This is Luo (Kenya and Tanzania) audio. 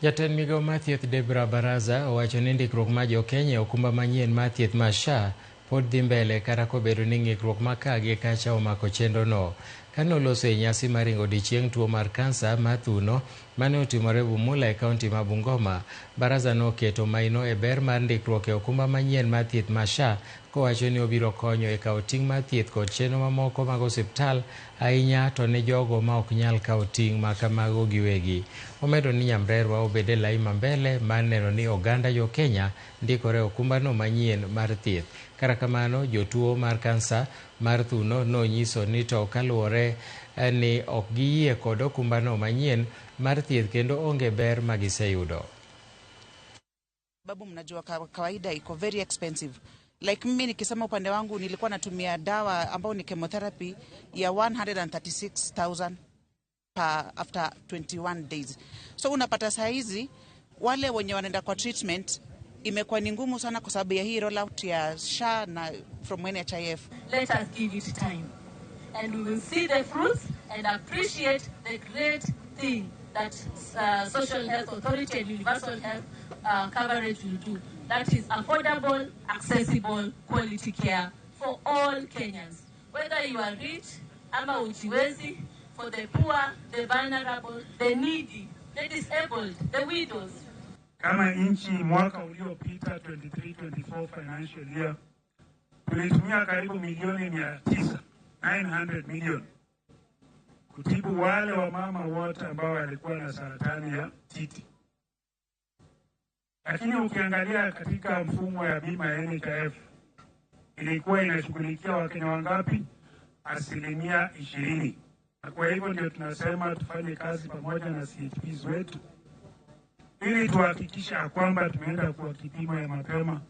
Jatend migao mar thieth Debra Baraza owacho ni ndikruok mar jokenya e okumba manyien mar thieth mar SHA pod dhi mbele kata kobedo ni ng'ikruok ma ka gi kacha omako chenro no. Kane oloso e nyasi mar ringo odiochieng' tuo mar kansa mar thuno mane otimore Bumula e kaunti ma Bungoma, Baraza noketo maino e ber mar ndikruok e okumba manyien mar thieth mar SHA kowacho ni obiro konyo e kawo ting' mar thieth kod chenro mamoko mag osiptal ahinya to ne jogo ma ok nyal kawo ting' ma kamago giwegi. Omedo ni nyamrerwa obed e lai mambele mar neno ni oganda jo Kenya ndikore e okumbano manyien mar thieth. Kata kamano, jotuo mar kansa mar thuno nonyiso ni to kaluwore ni ok giyie kod okumbano manyien mar thieth kendo onge ber ma giseyudo. Sababu mnajua kawaida iko very expensive. Like mimi nikisema upande wangu nilikuwa natumia dawa ambayo ni chemotherapy ya 136,000 per after 21 days. So unapata saa hizi wale wenye wanaenda kwa treatment imekuwa ni ngumu sana kwa sababu ya hii rollout ya SHA na from NHIF. Let us give it time and we will see the fruits and appreciate the great thing that Social Health Authority and Universal Health Coverage will do. That is affordable, accessible, quality care for all Kenyans. Whether you are rich ama hujiwezi, for the poor, the vulnerable, the needy, the disabled, the widows. Kama nchi mwaka uliopita 23-24 financial year tulitumia karibu milioni 900, 900 million kutibu wale wamama wote ambao walikuwa na saratani ya titi. Lakini ukiangalia katika mfumo ya bima ya NHIF ilikuwa inashughulikia Wakenya wangapi? 20%. Na kwa hivyo ndio tunasema tufanye kazi pamoja na CHPs wetu ili tuhakikisha kwamba tumeenda kwa kipimo ya mapema.